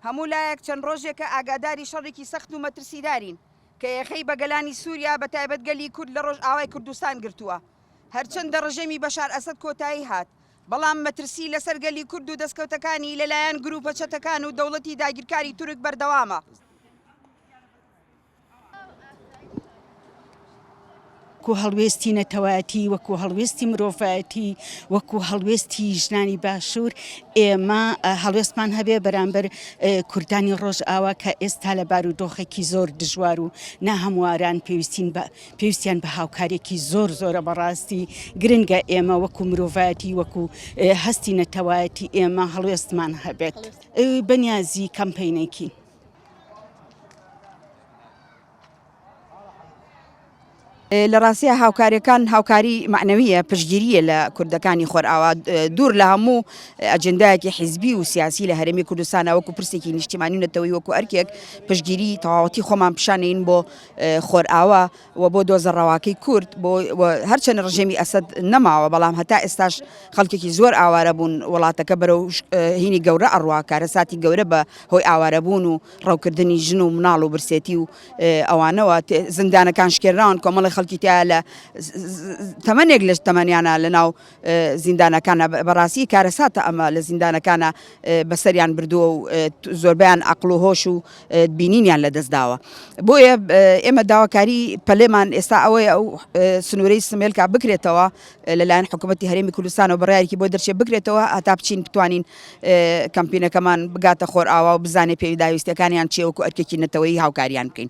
هەموو لایەک چەند ڕۆژێکە ئاگاداری شەڕێکی سەخت و مەترسیدارین کە یەخەی بە گەلانی سووریا بە تایبەت گەلی کورد لە ڕۆژئاوای کوردستان گرتووە. هەرچەندە ڕژێمی بەشار ئەسەد کۆتایی هات، بەڵام مەترسی لەسەر گەلی کورد و دەستکەوتەکانی لەلایەن گرووپە چەتەکان و دەوڵەتی داگیرکاری تورک بەردەوامە. وەکو هەڵوێستی نەتەوایەتی، وەکو هەڵوێستی مرۆڤایەتی، وەکو هەڵوێستی ژنانی باشوور ئێمە هەڵوێستمان هەبێ بەرامبەر کوردانی ڕۆژئاوا کە ئێستا لە بارودۆخێکی زۆر دژوار و ناهەمواران پێویستین بە پێویستیان بە هاوکاریەکی زۆر زۆرە بەڕاستی گرنگە ئێمە وەکو مرۆڤایەتی وەکو هەستی نەتەوایەتی ئێمە هەڵوێستمان هەبێت بەنیازی کەمپینێکین. لە ڕاستیا هاوکاریەکان هاوکاری مەعنەویە پشتگیریە لە کوردەکانی خۆرئاوا دوور لە هەموو ئەجندایەکی حیزبی و سیاسی لە هەرێمی کوردستانە وەکو پرسێکی نیشتیمانی و نەتەوەی وەکو ئەرکێک پشتگیری تەواوەتی خۆمان پیشانین بۆ خۆرئاوا و بۆ دۆزە ڕەواکەی کورد بۆ هەرچەند ڕژێمی ئەسەد نەماوە بەڵام هەتا ئێستاش خەڵکێکی زۆر ئاوارە بوون وڵاتەکە بەرەو هینی گەورە ئەڕوا کارەساتی گەورە بە هۆی ئاوارەبوون و ڕەوکردنی ژن و مناڵ و برسێتی و ئەوانەوە زیندانەکان شکێنراون کۆمەڵی خەڵکی تیا لە تەمەنێک لە تەمەنیانە لە ناو زیندانەکانە بەڕاستی کارەساتە ئەمە لە زیندانەکانە بەسەریان بردووە و زۆربیان عقل و هۆش و بینینیان لە دەستداوە بۆیە ئێمە داواکاری پەلێمان ئێستا ئەوەیە ئەو سنوورەی سمێلکا بکرێتەوە لەلایەن حکوومەتتی هەرێمی کوردستانەوە بڕیارێکی بۆ دەرچێ بکرێتەوە هەتا بچین بتوانین کەمپینەکەمان بگاتە خۆرئاوا و بزانێ پێداویستیەکانیان چیە وەکو ئەرکێکی نەتەوەیی هاوکاریان بکەین.